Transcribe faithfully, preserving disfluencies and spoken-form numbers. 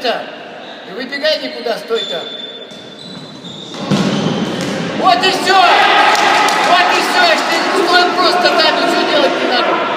Не выбегай никуда, стой там. Вот и всё! Вот и всё! Я ж тебе говорю, стой просто там, ничего делать не надо.